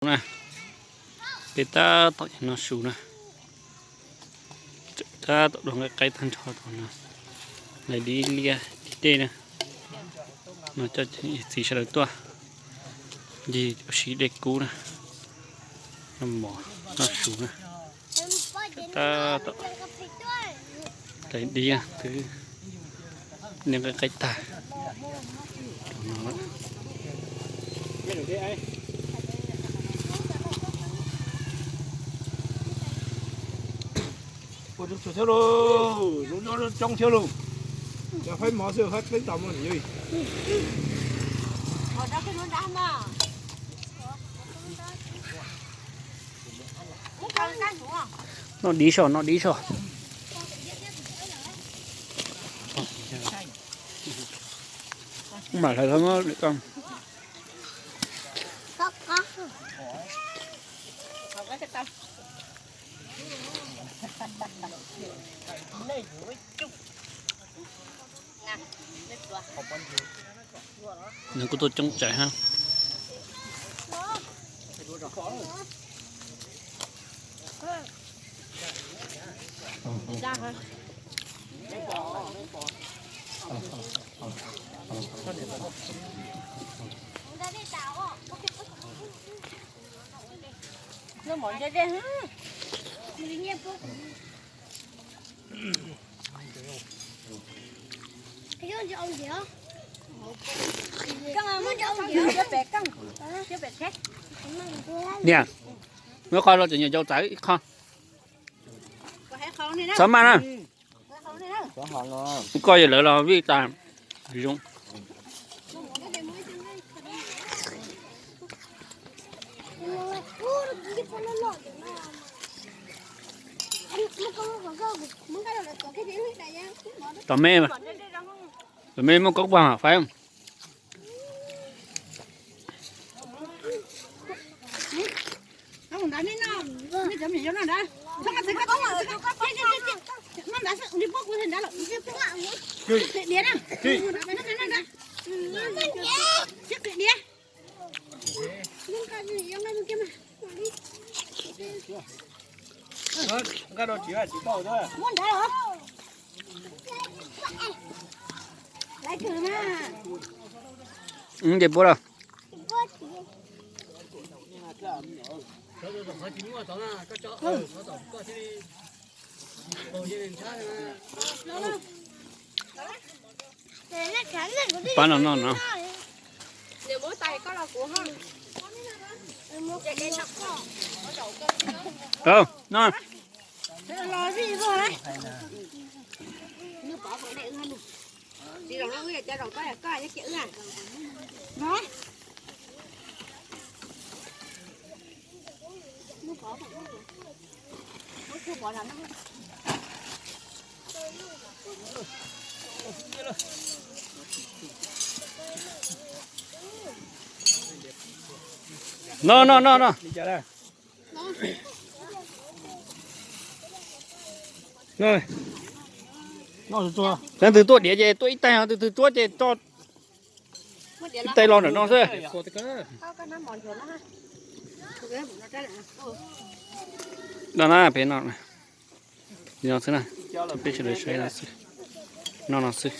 Na, peb tab tom noj su na, tab tom dua nqaij qaib tag nrho no, lawv dib liab dib dej na, no coj txiv sawv daws tuaj ncig ua si dej kub na, noj mov noj su na, tab tom lawv dib twb liab nqaij qaib tag no. Ua tsuag tsuag thiab lauj, zoo nyob coob thiab lauj. Cov faib mov xwb, faib tau mov. Noj dib so, noj dib so. Mam hlawv thawj muab lwm koj. Nws kuj tuaj coob tsawv hab. Niam, muab qhov los cov nyuam cau txawv ib qho. Txhob maj na. Koj yog lawv los vij tas zoo. Tom me, tom me muaj koob pag faib. Ces puab lawm. Pab no no no. No no no no. Leej twg tuaj diav ces tuaj ib taig, leej twg tuaj ces tso ib taig los ntawm no xwb. No na, peb no, no xwb na, peb sawv daws saib no xwb, no no xwb.